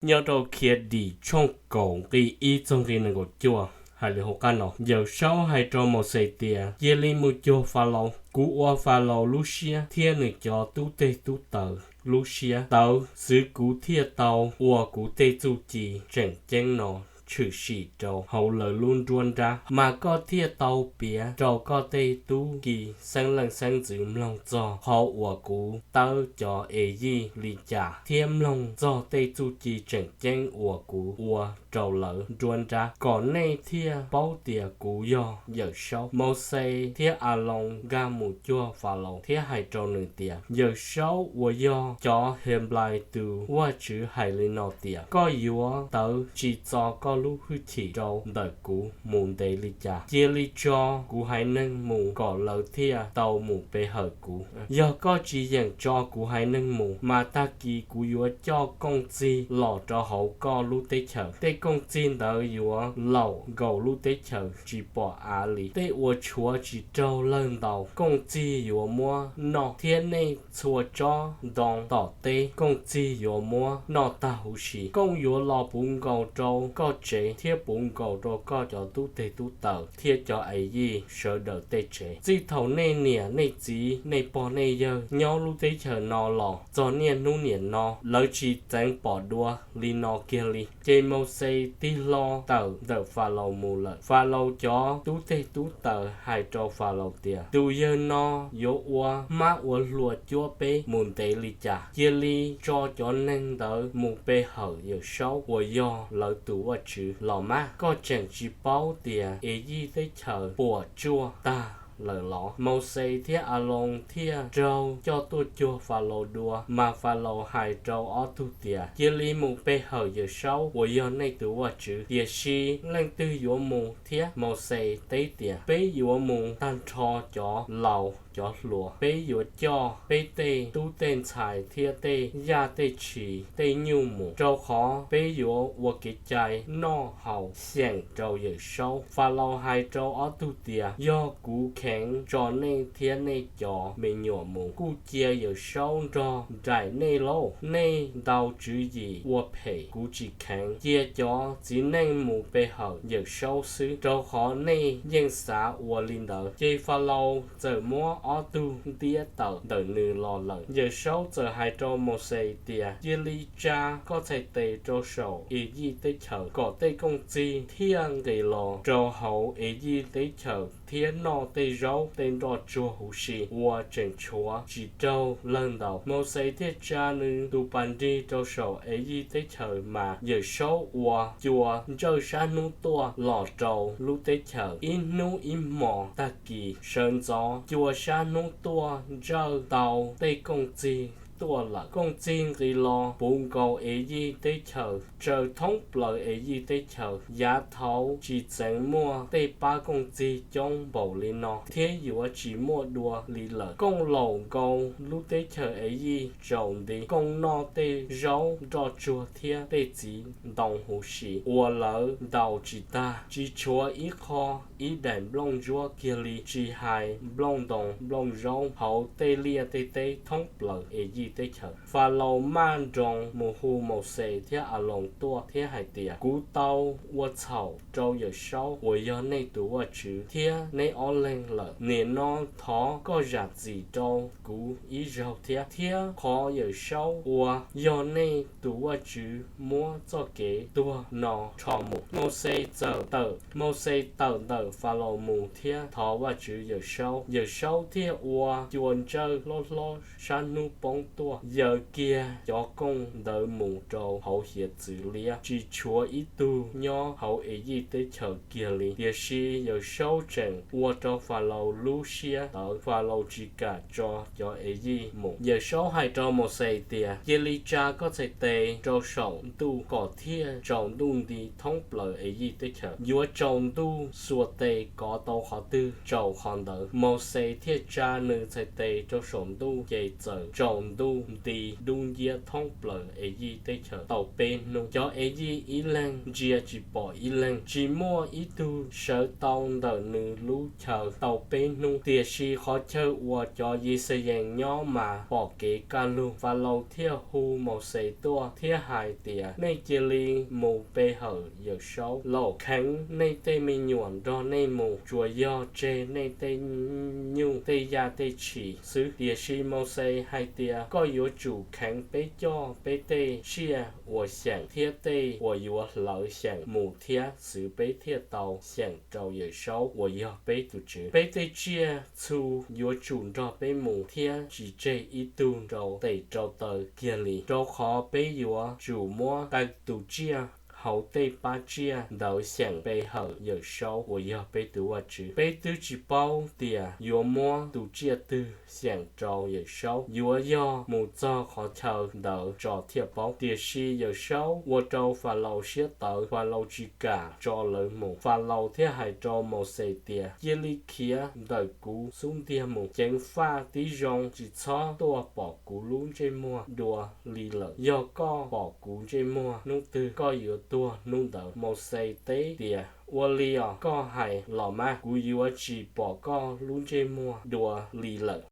Nyob rau Khiav Dim tshooj kaum nqi ib txog nqi nees nkaum cuaj hais li hauv qab no: Yawm Saub hais rau Mauxes tias, Cia li mus cuag Falaus. Kuv ua Falaus lub siab thiab nws cov tub teg tub taws lub siab tawv xwv, kuv thiaj tau ua kuv tej txuj ci tseem ceeb no tshwm sim rau hauv lawv lub nruab nrab, mas koj thiaj tau piav rau koj tej tub ki xeeb leej xeeb ntxwv mloog txog qhov uas kuv tawb cov Eyij li cas thiab mloog txog tej txuj ci tseem ceeb uas kuv ua rau lawv nruab nrab, kom nej thiaj paub tias kuv yog Yawm Saub. Mauxes thiab Aloos nkag mus cuag Falaus thiab hais rau nws tias, Yawm Saub uas yog cov Henplais tus Vajtswv hais li no tias, Koj yuav tawv tsis txo koj lub hwj chim rau ntawm kuv mus ntev li cas? Cia li tso kuv haiv neeg mus kom lawv thiaj tau mus pe hawm kuv. Yog koj tsis yeem tso kuv haiv neeg mus, mas tag kis kuv yuav coj kooj txig los rau hauv koj lub teb chaws. Tej kooj txig ntawd yuav laum nkaus lub teb chaws tsis pom av li. Tej uas tshuav tsis raug lawg ntaus, kooj txig yuav muab noj, thiab nej txhua tsob ntoo tom teb kooj txig yuav muab noj tag huv si. Kooj yuav los puv nkaus rau koj tsev thiab puv nkaus rau koj cov tub teg tub taws thiab cov Eyij sawv daws tej tsev. Txij thaum nej niam nej txiv, nej pog nej yawg nyob lub teb chaws no los txog niaj hnub niam no, lawv tsis txeev pom dua li no kiag li. Ces Mauxes tig hlo tawm ntawm Falaus mus lawm. Falaus cov tub teg tub taws hais rau Falaus tias, Tus yawg no yuav ua mab ua hlua cuab peb mus ntev li cas? Cia li tso cov neeg ntawd mus pe hawm Yawm Saub uas yog lawv tus Vajtswv los mas. Koj tseem tsis paub tias Eyij teb chaws puas tsuaj tag lawm los? Mauxes thiab Aloos thiaj raug coj tuaj cuag Falaus dua. Mas Falaus hais rau ob tug tias, Cia li mus pe hawm Yawm Saub uas yog nej tus Vajtswv. Tiam sis leej twg yuav mus thiab? Mauxes teb tias, Peb yuav mus tag nrho cov laus cov hluas. Peb yuav coj peb tej tub tej ntxhais thiab tej yaj tej tshis tej nyuj mus, rau qhov peb yuav ua kev cai noj haus xyeem rau Yawm Saub. Falaus hais rau ob tug tias, Yog kuv kheev tso nej thiab nej cov me nyuam mus, kuj cia Yawm Saub nrog nraim nej lauj. Nej ntaus tswv yim ua phem, kuv tsis kheev. Cia cov txiv neej mus pe hawm Yawm Saub xwb, rau qhov nej yeej xav ua li ntawd. Ces Falaus txawm muab ob tug ntiab tawm ntawm nws los lawm. Yawm Saub txawm hais rau Mauxes tias, Cia li tsa koj txhais tes rau saum Eyij teb chaws, kom tej kooj txig thiaj nqis los rau hauv Eyij teb chaws thiab noj tej zaub tej nroj tsuag huv si uas tseem tshuav tsis raug lawg ntaus. Mauxes thiaj tsa nws tus pas nrig rau saum Eyij teb chaws, mas Yawm Saub ua cua ntsawj sab hnub tuaj los rau lub teb chaws ib hnub ib hmos. Tag kis sawv ntxov cua sab hnub tuaj ntsawj tau tej kooj txig tuaj lawm. Kooj txig nqis los puv nkaus Eyij teb chaws, tsaws thoob plaws Eyij teb chaws. Yav thaud tsis txeev muaj tej pab kooj txig coob npaum li no thiab yuav tsis muaj dua li lawm. Kooj laum nkaus lub teb chaws Eyij tsaus nti. Kooj noj tej zaub nroj tsuag thiab tej txiv ntoo huv si uas lawv ntaus tsis tag, tsis tshuav ib qho ib daim nplooj ntsuab kiag li, tsis hais nplooj ntoos nplooj zaub hauv tej liaj tej teb thoob plaws Eyij teb chaws. Falaus maj nroos mus hu Mauxes thiab Aloos tuaj thiab hais tias, Kuv tau ua txhaum rau Yawm Saub uas yog nej tus Vajtswv thiab neb ob leeg lawm. Nim no thov koj zam txim rau kuv ib zaug thiab, thiab qhov Yawm Saub uas yog nej tus Vajtswv muab txoj kev tuag no rho mus. Mauxes txawm tawm, Mauxes tawm ntawm Falaus mus thiab thov Vajtswv Yawm Saub. Yawm Saub thiaj ua cua ntsawj hlob hlob sab hnub poob tuaj, yaws kiag cov kooj ntawd mus rau hauv hiav txwv liab, tsis tshuav ib tug nyob hauv Eyij teb chaws kiag li. Tiam sis Yawm Saub tseem ua rau Falaus lub siab tawv, Falaus tsis kam tso cov Eyij mus. Yawm Saub hais rau Mauxes tias, Cia li tsa koj txhais tes rau saum ntuj kom thiaj tsaus ntuj nti thoob plaws Eyij teb chaws. Yuav tsaus ntuj xuas tes kov tau qhov twg tsaus qhov ntawd. Mauxes thiaj tsa nws txhais tes rau saum ntuj, ces txawm tsaus ntuj. ntuj nti dub nciab thoob plaws Eyiv teb chaws tau peb hnub. Cov Eyiv ib leeg ntsia tsis pom ib leeg, tsis muaj ib tug sawv tau ntawm nws lub chaw tau peb hnub. Tiam sis qhov chaw uas cov Yixalayees nyob mas pom kev kaj lug. Falaus thiaj hu Mauxes tuaj thiab hais tias, Nej cia li mus pe hawm Yawmsaub lauj, kheev nej tej me nyuam nrog nej mus, tsuas yog tseg nej tej nyuj tej yaj tej tshis xwb. Tiam sis Mauxes hais tias, Koj yuav tsum kheev peb coj peb tej tsiaj uas xyeem thiab tej uas yuav hlawv xyeem mus thiab xwv peb thiaj tau xyeem rau Yawmsaub uas yog peb tus Tswv. Peb tej tsiaj txhu yuav tsum nrog peb mus thiab tsis tseg ib tug rau tes rau taw kiag li, rau qhov peb yuav tsum muab qee tus tsiaj hauv tej pab tsiaj ntawd xyeem pe hawm Yawmsaub uas yog peb tus Vajtswv. Peb twb tsis paub tias yuav muab tus tsiaj twg xyeem rau Yawmsaub, yuav yog mus txog qhov chaw ntawd tso thiaj paub. Tiam sis Yawmsaub ua rau Falaus siab tawv, Falaus tsis kam tso lawv mus. Falaus thiaj hais rau Mauxes tias, Cia li khiav ntawm kuv xub ntiag mus, ceev faj tib zoo, tsis txhob tuaj pom kuv lub ntsej muag dua li lawm. Yog koj pom kuv ntsej muag hnub twg, koj yuav tuag hnub ntawd. Mauxes teb tias, Ua li os, koj hais los mas, kuv yuav tsis pom koj lub ntsej muag dua li lawm.